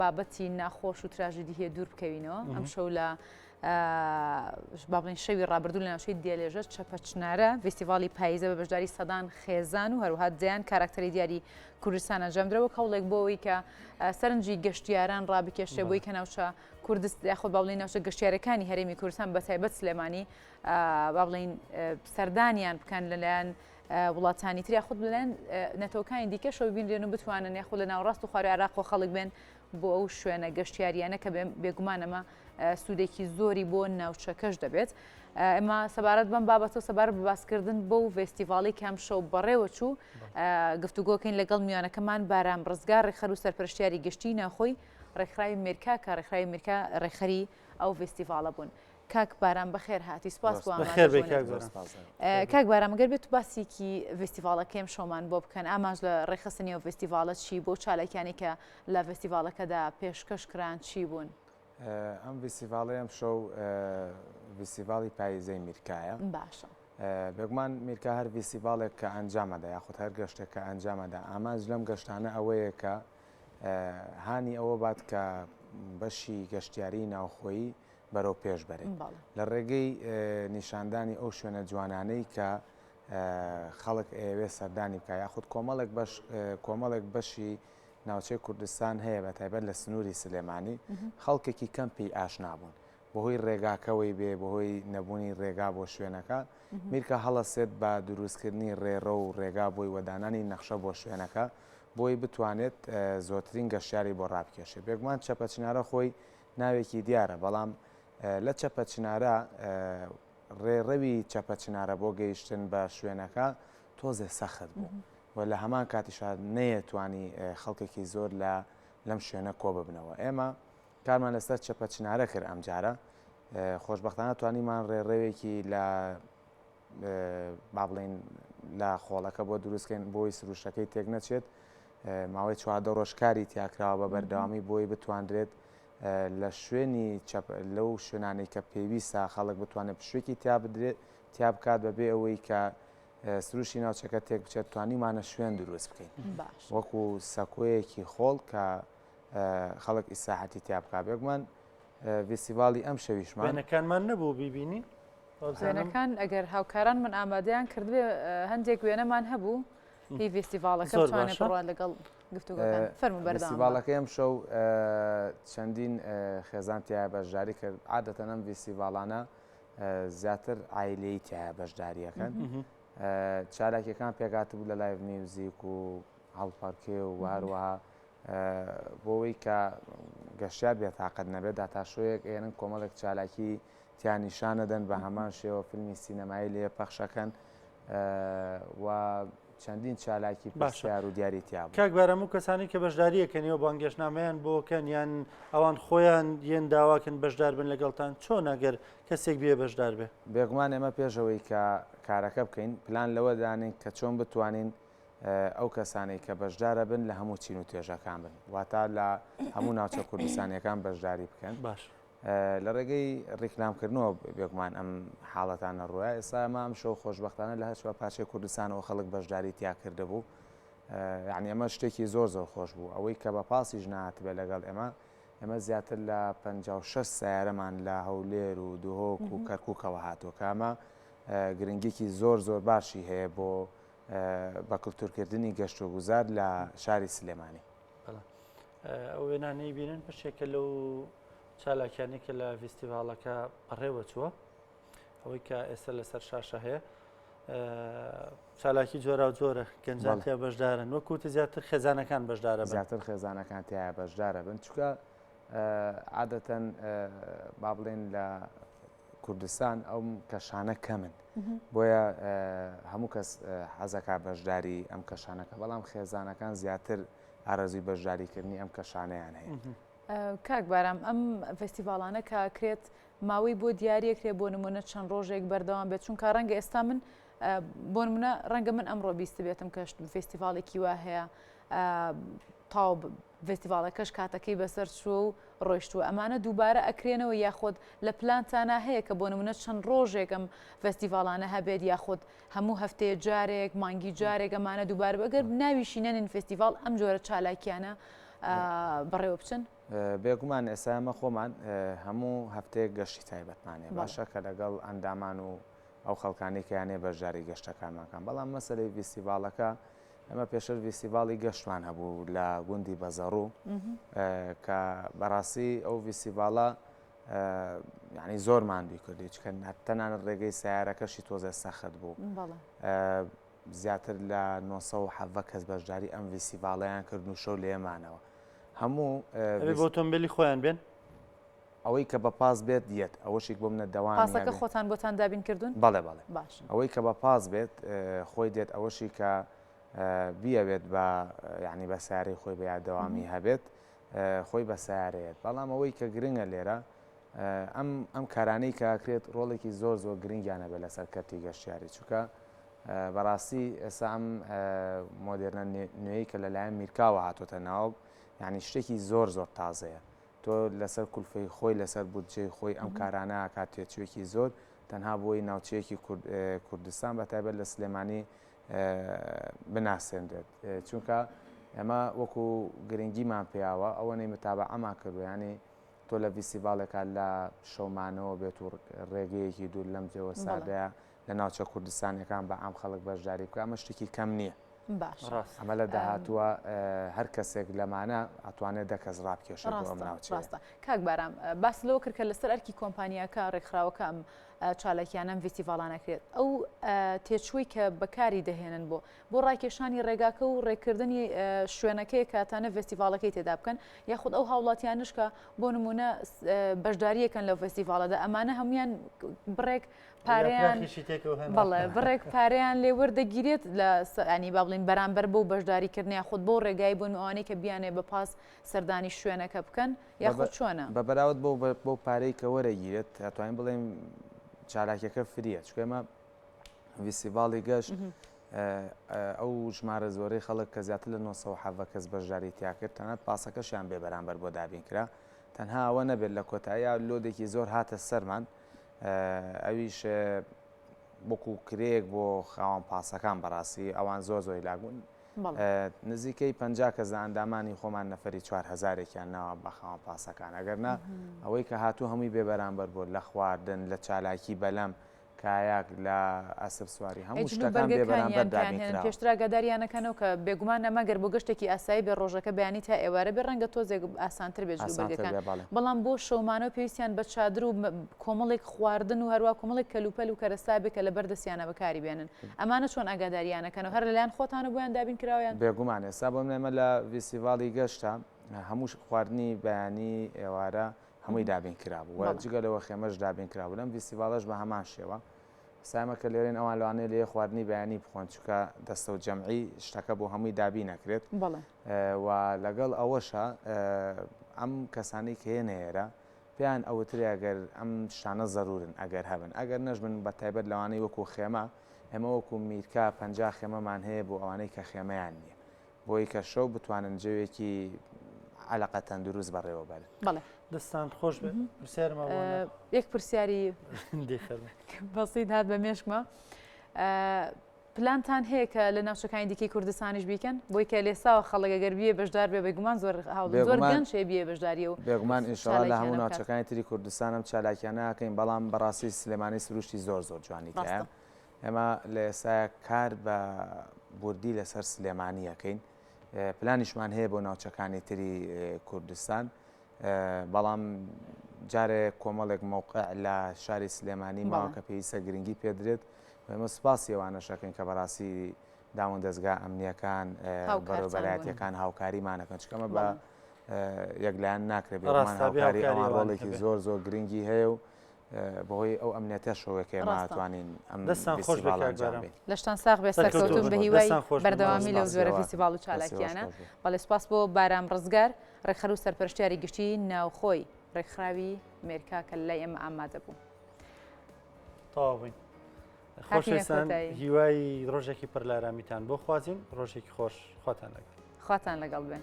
بابەتی ناخۆش و تراژیدی هەیە دوور بکەوینەوە ئەم شەو لە با بڵێین شەوی ڕابردوو لە ناوچەی دێلێژە چەپەچنارە ڤیستیڤاڵی پاییزە بە بەشداری سەدان خێزان و هەروەها دەیان کاراکتەری دیاری کوردستان ئەنجامدرا وەک هەوڵێک بۆ ئەوەی کە سەرنجی گەشتیاران ڕابکێشێ بۆی کە ناوچە کوردست یاخود با بڵێین ناوچە گەشتیارەکانی هەرێمی کوردستان بە تایبەت سلێمانی با بڵێین سەردانیان بکەن لەلایەن وڵاتانی تر یاخود لەلایەن نەتەوەکانی دیکەشەوە ببینرێن و بتوانن یاخود لە ناوەڕاست و خواری عێراق و خەڵک بێن بۆ ئەو شوێنە گەشتیاریانە کە بێگومان ئەمە سوودێکی زۆری بۆ ناوچەکەش دەبێت. ئێمە سەبارەت بەم بابەتە و سەبارەت بە باسکردن بەو ڤێستیڤاڵی کە ئەمشەو بەڕێوە چوو گفتوگۆکەین لەگەڵ میوانەکەمان بارام ڕزگار ڕێکخەر و سەرپەرشتیاری گشتی ناوخۆی ڕێکخراوی میرکا کە ڕێکخراوی میرکا ڕێکخەری ئەو ڤێستیڤاڵە بوون. کاک بارام بەخێر هاتی سپاس بۆ کاک بارام گەر بێت باسێکی ڤستیڤالەکەیم شۆمان بۆ بکەن ئامانج لە ڕێکخستنی ئەو ڤستیڤالە چی بۆ چالاکیانی کە لە ڤستیڤالەکەدا پێشکەش کران چی بوون؟ ئەم ڤستیڤاڵی ئەم شەو ڤستیڤاڵی پاییزەی میرکایە باشە بێگومان میرکا هەر ڤستیڤاڵێک کە ئەنجامەدا یاخود هەر گەشتێک کە ئەنجامەدا ئامانج لەم گەشتانە ئەوەیە کە هانی ئەوە بات کە بەشی گەشتیاری ناوخۆیی بەرەو پێش بەرێت لە ڕێگەی نیشاندانی ئەو شوێنە جوانانەی کە خەڵک ئەیەوێت سەردانی بکە یاخود کۆمەڵێک بەش کۆمەڵێک بەشی ناوچەی کوردستان هەیە بە تایبەت لە سنووری سلێمانی خەڵکێکی کەم پێی ئاشنا بوون بەهۆی ڕێگاکەوەی بێ بەهۆی نەبوونی ڕێگا بۆ شوێنەکە میرکە هەڵەسێت بە دروستکردنی ڕێڕە و ڕێگا بۆی وەدانانی نەخشە بۆ شوێنەکە بۆی بتوانێت زۆرترین گەشتیاری بۆ ڕابکێشێ بێگومان چەپەچنارە خۆی ناوێکی دیارە، بەڵام لە چەپەچنارە ڕێڕەوی چەپەچنارە بۆ گەیشتن بە شوێنەکە تۆزێ سەخت بوو و لە هەمان کاتیشا نەیەتوانی خەڵکێکی زۆر لە لەم شوێنە کۆ ببنەوە. ئێمە کارمان لەسەر چەپەچنارە کرد ئەمجارە خۆشبەختانە توانیمان ڕێڕەوێکی لە با بڵێین لە خۆڵەکە بۆ دروستکەین بۆی سروشتەکەی تێک نەچێت ماوەی 14 ڕۆژ کاری تیاکراوە بە بەردەوامی بۆی بتواندرێت لە شوێنی چەپ لەو شوێنانەی کە پێویستە خەڵک بتوانێت پشوێکی تیا بدرێت تیا بکات بەبێ ئەوەی کە سروشتی ناوچەکە تێک بچێت توانیمانە شوێن دروست بکەین وەکو سەکۆیەکی خۆڵ کە خەڵک ئیسراحەتی تیا بکات بێگومان ڤیستیڤاڵی ئەم شەویشمان وێنەکانمان نەبوو بیبینی وێنەکان ئەگەر هاوکاران من ئامادەیان کردبێ هەندێک وێنەمان هەبوو هی ڤیستیڤاڵەکە بتوانێت بڕوات لەگەڵ گفتوگۆکان فەرموو بەردەوام بە. ڤیستیڤاڵەکەی ئەمشەو چەندین خێزان تیایا بەشداری کرد عادەتەن ئەم ڤیستیڤاڵانە زیاتر عایلەیی تیایا بەشداریەکەن چالاکیەکان پێکهاتبوو لە live music و هەڵپەڕکێ و هەروەها بۆ ئەوەی کە گەشتیار بێتاقەت نەبێت داتاشۆیەک ئێنن کۆمەڵێک چالاکی تیا نیشانەدەن بە هەمان شێوە فیلمی سینەمایی لێ پەخشەکەن و چەندین چالاکی پرسیار و دیاری تیا بوو. کاک بارام ئەو کەسانەی کە بەشداریەکەن ئێوە بانگێشتنامەیان بۆ کەن یان ئەوان خۆیان یەن داواکەن بەشدار بن لەگەڵتان چۆن ئەگەر کەسێک بێ بەشدار بێ؟ بێگومان ئێمە پێش ئەوەی کە کارەکە بکەین پلان لەوە دانێین کە چۆن بتوانین ئەو کەسانەی کە بەشدارە بن لە هەموو چین و توێژەکان بن واتا لە هەموو ناوچە کوردستانیەکان بەشداری بکەن باش لە ڕێگەی ڕیکلامکردنەوە بێگومان ئەم حاڵەتانە ڕووە ئێستا ئەمە ئەم شەو خۆشببختانە لە هەرچوار پارچەی کوردستانەوە خەڵک بەشداری تیا کردبوو یعنی ئەمە شتێکی زۆر زۆر خۆش بوو ئەوەی کە بە پاسیش نهاتبێ لەگەڵ ئێمە ئێمە زیاتر لە 56 سیارەمان لە هەولێر و دهۆک و کەرکووکەوە هاتووە کە ئەمە گرنگێکی زۆر زۆر باشی هەیە بۆ بە کلتورکردنی گەشتوگوزار لە شاری سلێمانی. ئەو وێنانەی بینن بەشێکە لەو چالاکیانەی کە لە ڤیستیڤاڵەکە بەڕێوە چووە ئەوەی کە ئێستا لەسەر شاشە هەیە چالاکی جۆرا و جۆرە گەنجان تیا بەشدارن وەکوتە زیاتر خێزانەکان بەشدارە زیاتر خێزانەکان تیا بەشدارە بن چکە عادەتەن با بڵێن لە کوردستان ئەو کەشانە کەمن بۆیە هەموو کەس حەزەکا بەشداری ئەم کەشانەکە بەڵام خێزانەکان زیاتر ئارەزوی بەشداریکردنی ئەم کەشانەیان هەیە. کاک بارام ئەم فێستیڤاڵانە کە ئەکرێت ماوەی بۆ دیاریەکرێ بۆ نمونە چەند ڕۆژێک بەردەوام بێت چونکە ڕەنگە ئێستا من بۆ نمونە ڕەنگە من ئەمڕۆ بیستبێتم کە فێستیڤاڵێکی وا هەیە تاو ڤێستیڤاڵەکەش کاتەکەی بەسەر چووە و ڕۆیشتووە ئەمانە دووبارە ئەکرێنەوە یاخود لە پلانتانا هەیە کە بۆ نمونە چەند ڕۆژێک ئەم ڤێستیڤاڵانە هەبێت یاخود هەموو هەفتەیە جارێک مانگی جارێک ئەمانە دووبارە ئەگەر ناویشی نەنێن فێستیڤاڵ ئەم جۆرە چالاکیانە بەڕێوە بچن؟ بێگومان ئێستا ئێمە خۆمان هەموو هەفتەیەک گەشتی تایبەتمان هەیە باشە کە لەگەڵ ئەندامان و ئەو خەڵکانی کە یانەیە بەشداری گەشتەکانمان کەن بەڵام مەسەلەی ڤیستیڤاڵەکە ئەمە پێشتر ڤیستیڤاڵی گەشتمان هەبوو لە گوندی بەزەڕوو کە بەڕاستی ئەو ڤیستیڤاڵە یعنی زۆر ماندووی کردی چکە تەنانەت ڕێگەی سیارەکەشی تۆزێ سەخت بوو زیاتر لە 970 کەس بەشداری ئەم ڤیستیڤاڵیان کردن و شەو لێمانەوە هەموو ئەبێ بۆ ئۆتۆمبیلی خۆیان بێن؟ ئەوەی کە بە پاس بێت یەت، ئەوەشی بۆ منە دەوامی پاسەکە خۆتان بۆتان دابین کردوون؟ بەڵێ بەڵێ. باشە. ئەوەی کە بە پاس بێت خۆی دێت، ئەوەشی کە بیەوێت بە یانی بە سەیارەی خۆی بە یا دەوامی هەبێت خۆی بە سەیارەیەت. بەڵام ئەوەی کە گرنگە لێرە ئەم ئەم کارانەی کە ئەکرێت ڕۆڵێکی زۆر زۆر گرنگیان هەبێت لەسەر کەرتی گەشتیاری چونکە بەڕاستی ئێستا ئەم مۆدێرنە نوێی کە لەلایەن میرکاوە هاتۆتە ناو یعنی شتێکی زۆر زۆر تازەیە تۆ لەسەر کولفەی خۆی لەسەر بودجەی خۆی ئەم کارانە ئەکات تێچوویەکی زۆر تەنها بۆی ناوچەیەکی کوردستان بە تایبەت لە سلێمانی بناسێنرێت چونکە ئێمە وەکو گرنگیمان پیاوە ئەوەنەی متابعەمان کردو ینی تۆ لە ڤیستیڤاڵێکا لە شەومانەوە بێت و ڕێگەیەکی دوور لەم جێوە سادەیە لە ناوچە کوردستانیەکان بە عام خەڵک بەشداری بکە ئەمە شتێکی کەم نییە. باشە. ڕاستە. ئەمە لە داهاتووە هەر کەسێک لەمانە ئەتوانێت دە کەس ڕابکێشێت بۆ ئەم ڕاستە ناوچەیە. ڕاستە. کاک بارام باست لەوە کرد کە لەسەر ئەرکی کۆمپانیاکە ڕێکخراوەکە ئەم چالاکیانە ئەم ڤیستیڤاڵانە کرێت ئەو تێچووی کە بەکاری دەهێنن بۆ بۆ ڕاکێشانی ڕێگاکە و ڕێککردنی شوێنەکەی کە تانە ڤێستیڤاڵەکەی تێدا بکەن یاخود ئەو هاوڵاتیانش کە بۆ نمونە بەشداریەکەن لەو ڤێستیڤاڵەدا ئەمانە هەمویان بڕێک پارەیان بەڵێ بڕێک پارەیان لێ وەردەگیرێت لە ینی با بڵین بەرامبەر بۆ بەشداریکردن یاخود بۆ ڕێگای بوون ئەوانەی کە بیانێ بە پاس سەردانی شوێنەکە بکەن یاخود چۆنە؟ بە بەراورد بۆ بۆ پارەی کە وەرەگیرێت ئەتوانین بڵێین چالاکیەکە free یە چونکە ئێمە ڤیستیڤاڵی گەشت ئەو ژمارە زۆرەی خەڵک کە زیاتر لە 917 کەس بەشداری تیا کرد تەنانەت پاسەکەشیان بێ بەرامبەر بۆ دابین کرا تەنها ئەوە نەبێت لە کۆتاییا load ێکی زۆر هاتە سەرمان ئەویش وەکو کرێیەک بۆ خاوەن پاسەکان بەڕاستی ئەوان زۆر زۆر هیلاک بوون نزیکەی 50 کەس لە ئەندامانی خۆمان نەفەری چوار هەزارێکیان ناوە بە خاوەن پاسەکان ئەگەر نا ئەوەی کە هاتوو هەمووی بێ بەرامبەر بوو لە خواردن لە چالاکی بەلەم کایاک لە ئەسپ سواری ئەی هەموو جل و شتەکان بێ بەرگەکانیان بەرامبەر پێیان دابین هێنن کراوە. پێشتر ئاگاداریان ئەکەنەوە کە بێگومان ئەمە گەر بۆ گەشتێکی ئاسایی بێ ڕۆژەکە بەیانی تا ئێوارە بێ ڕەنگە تۆزێک ئاسانتر بێ جل و ئاسانتر بەرگەکان بێ بەڵێ. بەڵام بۆ شەومانەوە پێویستیان بە چادر و کۆمەڵێک خواردن و هەروا کۆمەڵێک کەلوپەل و کەرەستا بێ کە لەبەر دەستیانە بەکاری بێنن ئەمانە چۆن ئاگاداریان ئەکەنەوە هەر لەلایەن خۆتانەوە بۆیان دابین کراوە یان؟ بێگومان ئێستا بۆ من ئێمە لە ڤیستیڤاڵی گەشتە هەموو خواردنی بەیانی ئێوارە هەمووی دابین کرابوو و جگە لەوە خێمەش دابین کرابوو لەم ڤیستیڤاڵەش بە هەمان شێوە سامە کە لێرەن ئەوان لەوانەیە لێ خواردنی بەیانی بخۆن چونکە دەستە و جەمعی شتەکە بۆ هەمووی دابین ئەکرێت و لەگەڵ ئەوەشە ئەم کەسانەی کە یەنە ئێرە پێیان ئەوترێ ئەگەر ئەم شتانە زەرورن ئەگەر هەبن ئەگەر نەشبن بە تایبەت لەوانەی وەکو خێمە ئێمە وەکو میرکا 50 خێمەمان هەیە بۆ ئەوانەی کە خێمەیان نییە بۆی کە شەو بتوانن جەوێکی عەلەقە تەندروست بەڕێوە بەرن. بەڵێ. دەستان خۆش بێت پرسیارم هەبوو یەک پرسیاری بەسیط هات بە مێشکما پلانتان هەیە کە لە ناوچەکانی دیکەی کوردستانیش بیکەن بۆی کە لێساوە خەڵک ئەگەر بیە بەشدار بێ بێگومان زۆر هاوڵ زۆر گەنج هەیە بیە بەشداریە و بێگومان ئینشاڵڵا لە هەموو ناوچەکانی تری کوردستان ئەم چالاکیانە ئەکەین بەڵام بەڕاستی سلێمانی سروشتی زۆر زۆر جوانی تیایە ئێمە لە ئێستایا کار بە وردی لەسەر سلێمانی ئەکەین، پلانیشمان هەیە بۆ ناوچەکانی تری کوردستان، بەڵام جارێ کۆمەڵێک مەوقع لە شاری سلێمانی ماوە کە پێویستە گرنگی پێدرێت ئێمە سوپاسی ئەوانەش ئەکەین کە بەڕاستی دامودەزگا ئەمنییەکان بەڕێوەبەرایەتییەکان هاوکاریمانەکەن چونکە ئەمە بە یەکلایەن ناکرێت بێگومان هاوکاری ئەوان ڕۆڵێکی زۆر زۆر گرنگی هەیە و بەهۆی ئەو ئەمنیەتەشەوە کە ئێمە ئەتوانین ئەم دەستان خۆش بێ فیستیڤاڵە کاک ئەنجام بارام. بەین. لەشتان ساغ بێت سەرکەوتوو سەرکەوتوون بن. بە هیوای دەستان خۆش بن. بەردەوامی لەو سپاس جۆرە ئێوە. فیستیڤاڵ و دەستی ئێوەش چالاکیانە. خۆش بێ. بەڵێ سوپاس بۆ بارام ڕزگار ڕێکخەر و سەرپەرشتیاری گشتی ناوخۆی ڕێکخراوی مێرکا کە لەلای ئێمە ئامادە بوو. تەواو بووین. هاتینە خۆشەویستان کۆتایی. هیوای ڕۆژێکی پڕ لە ئارامیتان بۆ خوازین ڕۆژێکی خۆش خواتان لەگەڵ. خواتان لەگەڵ بێ.